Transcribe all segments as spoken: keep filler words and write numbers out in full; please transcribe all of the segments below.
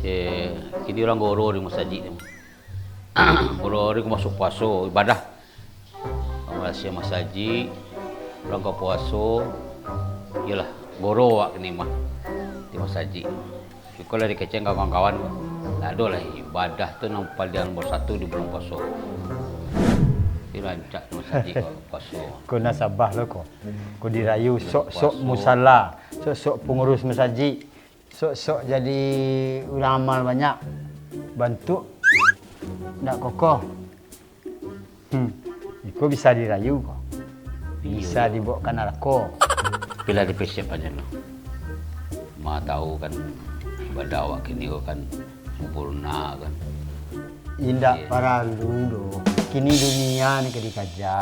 Eh, kini urang goro di masajik tu. Goro hari ko masuak puaso, ibadah. Urang masiah masajik, urang ka puaso, iyolah, goro awak kini mah di masajik. Iko lah dikecek kawan-kawan, ndak ado lah ibadah tu nan paliang nomor satu di bulan puaso. Tapi rancak di masajik ko puaso. Ko nasabah lo ko. Ko dirayu sok-sok musala, sok-sok pangurus masajik. Sok-sok jadi urang amal banyak, bantuak ndak kokoh. Hmm, iko bisa dirayu ko. Iyo, bisa dibaok ka narako. Tapi lah dipersiapkan dulu. Ma tahu kan, ibadah awak kini ko kan sempurna kan. Indak paralu doh. Kini dunia ni ka dikaja.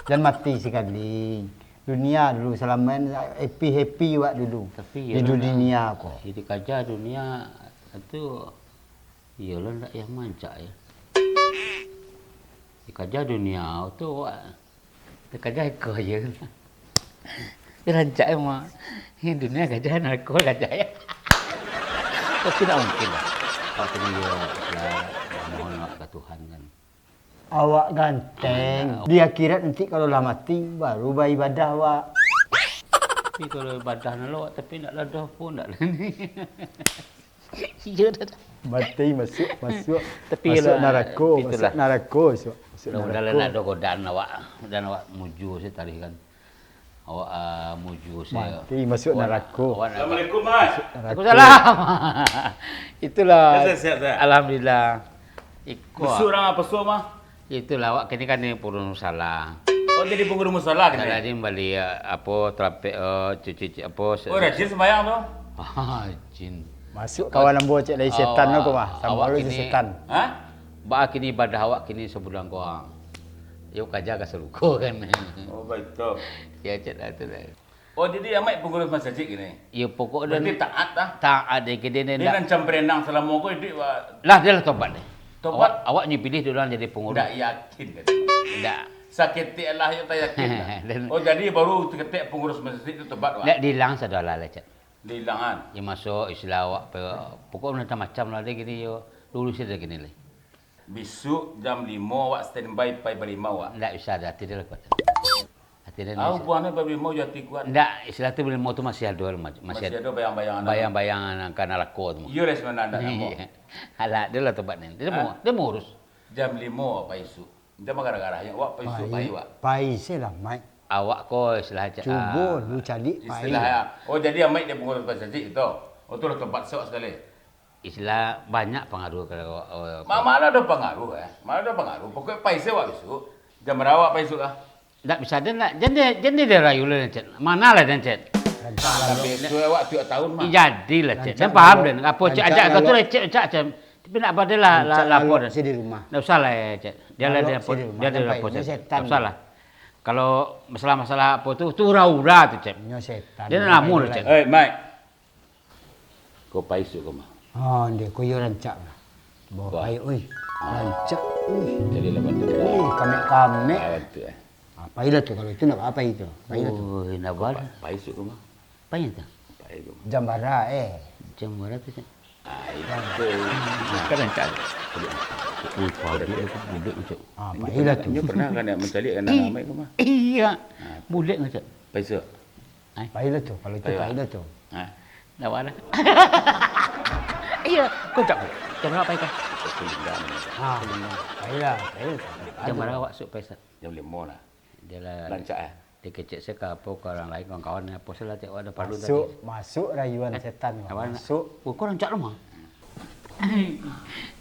Jan mati sakali. Dunia dulu, salamo happy-happy wak dulu. Tapi di dunia ko. Jadi kaja dunia tu, iyolah ndak yang mancak ya. Di kaja dunia tu wak, di kaja iko je. Di rancak emang. Dunia kaja, narako kaja ya. Tapi ndak mungkin lah. Awak kini yo, ya, mohon awak ka Tuhan kan. Awak ganteng. Di akhirat nanti kalau lah mati, baru baibadah awak. Tapi kalau ibadah nan lo awak, tapi ndak lah doh pun ndak lah ni. Iyo dah. Mati masuak, masuak, tapi masuak narako, masuak narako, masuak, masuak narako. Mudah-mudahan lah ndak ado godaan awak, dan awak mujur se tarih kan. Awak, ah, mujur sajo. Mati masuak narako. Awak nak Assalamualaikum, Mas. Waalaikumsalam. Itulah. Sehat, sehat, sehat. Alhamdulillah. Iko. Besuk urang apo suah, Mas? Itulah, awak kini kan ni pangurus musala. Oh, jadi pangurus musala kini? Musala ni bali, ah, apo, tarampek, eh, cuci, cuci, apo, se-, Oh, rajin sembahyang tu? Ah, rajin. Masuak kawan ambo cek lai setan tu ko, Mas. Awak, awak kini setan. Hah? Baa kini ibadah awak kini sabulan ko, ah. Yo kaja ka sarugo kan. Oh, baik tu. Ya, cek lah tu lah. Oh, jadi Amaik pangurus masajik kini? Yo, pokok den taat lah. Taat dek kini. Dia ndak nan cam berenang salamo ko iduik, Pak. Lah, dia lah tobat deh. Tobat? Awak, awak nyo pilih dia urang jadi pangurus. Ndak yakin kan? Ndak. Saketek lah yo tak yakin lah. Oh, jadi baru saketek pangurus masajik tu tobat, Pak? Ndak, diilang sadolah lah, cek. Diilangan. Ya, masuk istilah awak pe, pokok macam-macam lah deh kini yo. Lurus deh kini lah. Bisuak jam limo awak standby pai barimau, awak. Ndak bisa, ati dia lah kuat. Ati dia ndak bisa. Hubungannya barimau jo ati kuat. Ndak, istilah tu barimau tu masih ado, masih ado bayang-bayang, bayang-bayang ka narako tu. Iyo lah sebenarnya ndak namo. Alah, dia lah tobat ni. Dia mau, dia mau urus. Jam limo pai isuk. Dia mah garah-garahnya, awak pai isuk pai, awak. Pai se lah, Maik. Awak ko istilah cak, cubo lu caliak pai. Istilah, oh, jadi Amaik dia pangurus masajik tu. Oh, tu lah tobat se awak sakali. Istilah banyak pangaruh kalau, eh, Ma-, malah ado pangaruh, eh. Malah ado pangaruh. Pokok pai se awak isuk. Jam bara awak pai isuk ah? Ndak bisa, den ndak, jan den, jan den dirayu lah, den, Cek. Mano lah, den, Cek? Nah, tapi esok awak tiok tahun mah. Jadi lah, Cek. Den paham, den. Apo Cek ajak kau tu lah, Cek, Cek, Cek. Tapi ndak apa, den lah, lah, lapor, den. Ndak usah lah, Cek. Dia lah, dia lapor, dia lapor, Cek. Ndak usah lah. Kalau masalah-masalah apo tu, tu ura-ura tu, Cek. Dia namo tu, Cek. Eh, Maik. Ko pai isuk ko mah. Ah, ndeh, ko iyo rancak lah. Bawa pai, oi. Rancak, oi. Jadi laban tu. Oi, kamek-kamek. Ah, bantu, eh. Ah, pailah tu, kalau itu ndak apa itu. Pailah tu. Oi, ndak bala. Pai isuk ko mah. Pai tu. Pai tu. Jam bara, eh. Jam bara tu, Cek? Ah, itu. Kan rancak. Oi, padi aku budek, Cek. Ah, pailah tu. Nyo pernah kan ndak mancaliak kan anak Maik ko mah? Iya. Budek, Cek. Pai isuk. Ai. Pailah tu, kalau itu pailah tu. Ha. Ndak bala. Iyo, kau cak. Jam bara pai kau? Ha, pailah, pailah. Jam bara awak isuk pai, Ustaz? Jam limo lah. Dia lah rancak, eh? Dia kecek se ka apo, ka urang lain, kawan-kawan, apo se lah, cek, awak ado parlu tadi. Masuk, masuk rayuan setan, Wan. Masuk. Oh, kau rancak lo mah.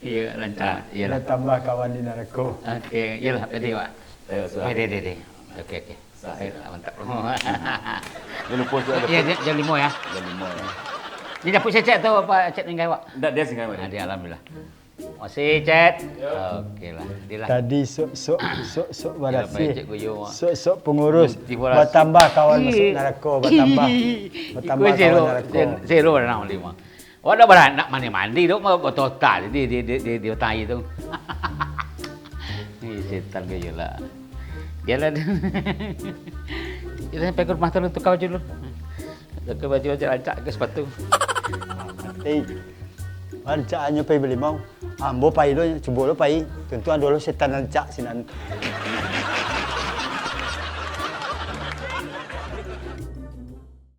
Iyo, rancak. Iyolah. Tambah kawan di narako. Oke, iyolah, pede, Wak. Pede, pede. Oke, oke. Oke, mantap. Jangan lupa, Ustaz, ada jam, jam limo, ya. Jam limo, ya. Ni dapur cek tu apa, Cek, ninggai, Wak? Ndak, dia singgai, Wak. Ah, dia, alhamdulillah. Makasih, Cek. Oke lah. Tadi sok-sok, sok-sok barasiah. Sok-sok pangurus. Batambah kawan masuk narako, batambah. Batambah kawan narako. Zero, zero, nol lima. Awak dak baranak mandi-mandi tu, ba-, batotal di, di, di, di, di utai tu. Ih, setan ke je lah. Dia lah. Kita sampai ke rumah tu, tukar baju dulu. Tukar baju, baju rancak ke sepatu. Eh. Rancak anyo pai balimau. Ambo pai lo, cubo lo pai. Tantu ado lo setan rancak sinan.